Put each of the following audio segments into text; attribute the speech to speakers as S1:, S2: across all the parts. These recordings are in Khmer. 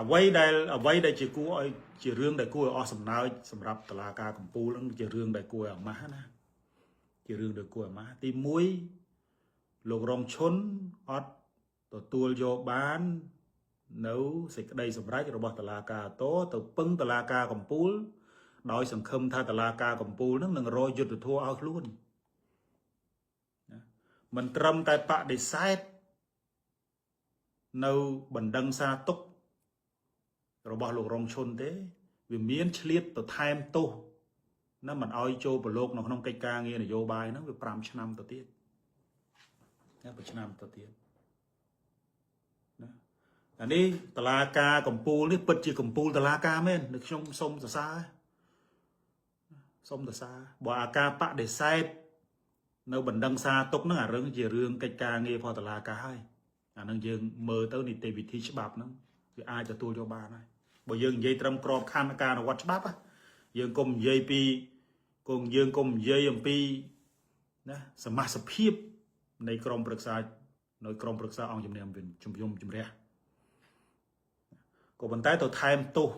S1: អ្វីដែលជាគួរឲ្យជារឿងដែលគួរឲ្យអស់សំណើចសម្រាប់តុលាការកំពូលហ្នឹងជារឿងដែលគួរឲ្យអាម៉ាស់ណាជារឿងដែលគួរអាម៉ាស់ទី1លោករងឈុនអត់ទទួលយកបាននៅសេចក្តីសម្រេចរបស់តុលាការតទៅពឹងតុលាការកំពូលដោយសង្ឃឹមថាតុលាការកំពូលហ្នឹងនឹងរកយុត្តិធម៌ឲ្យខ្លួនណាមិនត្រឹមតែបដិសេធនៅបណ្ដឹងសារទុករបស់លោករងឈុនទេវាមានឆ្លៀតទៅថែមទោសណាមិនឲ្យចូលប្រឡូកនៅក្នុងកិច្ចការងារនយោបាយហ្នឹងវា5ឆ្នាំទៅទៀតណា5ឆ្នាំទៅទៀតណាអានេះតឡាការកម្ពូលនេះពិតជាកម្ពូលតឡាការមែននៅខ្ញុំសូមសរសើរសូមសរសើរបើអាការបដិសេធនៅបណ្ដឹងសារទុកហ្នឹងអារឿងជារឿងកិច្ចការងាររបស់តឡាការហើយអានឹងយើងមើលទៅនីតិវិធីច្បាប់ហ្នឹងវាអាចទទួលយកបានហើយបើយើងនិយាយត្រឹមក្របខ័ណ្ឌការអនុវត្តច្បាប់យើងកុំនិយាយពីកុំយើងកុំនិយាយអំពីណាសមាសភាពនៃក្រមប្រឹក្សានៅក្រមប្រឹក្សាអង្គជំនាញជំនុំជម្រះក៏ប៉ុន្តែទៅថែមទោស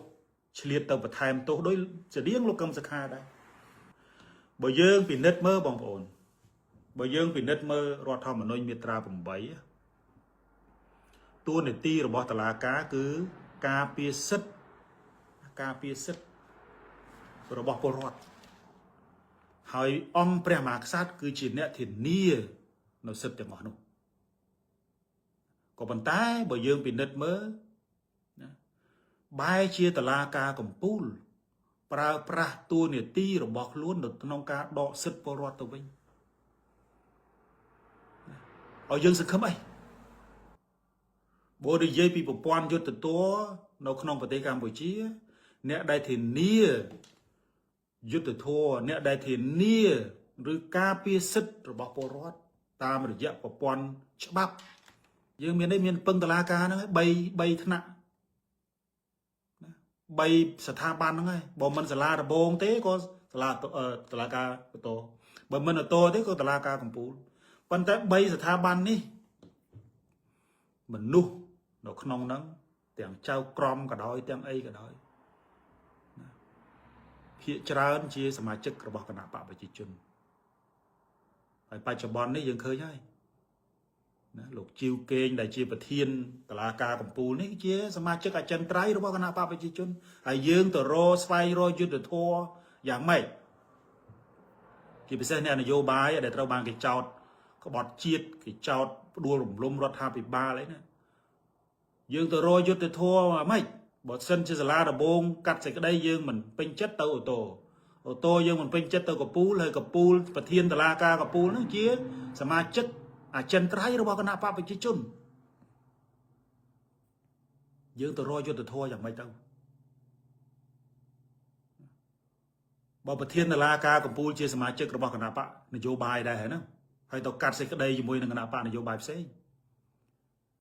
S1: ឆ្លៀតទៅបន្ថែមទោសដោយស្តៀងលោកកឹមសុខាដែរបើយើងពិនិត្យមើលបងប្អូនបើយើងពិនិត្យមើលរដ្ឋធម្មនុញ្ញមាត្រា8តួនាទីរបស់តុលាការគឺការពារសិទ្ធិការពារសិទ្ធិរបស់ពលរដ្ឋហើយអង្គព្រះមហាក្សត្រគឺជាអ្នកធានានៅសិទ្ធិទាំងអស់នោះក៏ប៉ុន្តែបើយើងពិនិត្យមើលណាបែរជាតុលាការកំពូលប្រើប្រាស់តួនាទីរបស់ខ្លួននៅក្នុងការដកសិទ្ធិពលរដ្ឋទៅវិញឲ្យយើងសង្ឃឹមអីបើនិយាយពីប្រព័ន្ធយុត្តិធម៌នៅក្នុងប្រទេសកម្ពុជាអ្នកដែលធានាយុត្តិធម៌អ្នកដែលធានាឬការពារសិទ្ធិរបស់ពលរដ្ឋតាមរយៈប្រព័ន្ធច្បាប់យើងមាននេះមានពឹងតុលាការហ្នឹង3ថ្នាក់ណា3ស្ថាប័នហ្នឹងហើយបើមិនសាលាដំបងទេក៏សាលាតុលាការបន្តបើមិនអូតូទេក៏តុលាការកំពូលប៉ុន្តែ3ស្ថាប័ននេះមនុស្សនៅក្នុងហ្នឹងទាំងចៅក្រមក៏ដោយទាំងអីក៏ដោយណាភាគច្រើនជាសមាជិករបស់គណៈបកប្រជាជនហើយបច្ចុប្បន្ននេះយើងឃើញហើយណាលោកជីវកេងដែលជាប្រធានតុលាការកំពូលនេះជាសមាជិកអចិន្ត្រៃយ៍របស់គណៈបកប្រជាជនហើយយើងទៅរកស្វែងរកយុត្តិធម៌យ៉ាងម៉េចជាពិសេសអ្នកនយោបាយដែលត្រូវបានគេចោទក្បត់ជាតិគេចោទផ្ដួលរំលំរដ្ឋាភិបាលអីណាយើងទៅរកយុត្តិធម៌ម៉េចបើសិនជាសាលាដំបងកាត់សេចក្តីយើងមិនពេញចិត្តទៅអូតូអូតូយើងមិនពេញចិត្តទៅកពូលហើយកពូលប្រធានតុលាការកពូលហ្នឹងជាសមាជិកអចិន្ត្រៃយ៍របស់គណៈបកប្រជាជនយើងទៅរកយុត្តិធម៌យ៉ាងម៉េចទៅបើប្រធានតុលាការកំពូលជាសមាជិករបស់គណៈបកនយោបាយដែរហ្នឹងហើយទៅកាត់សេចក្តីជាមួយនឹងគណៈបកនយោបាយផ្សេង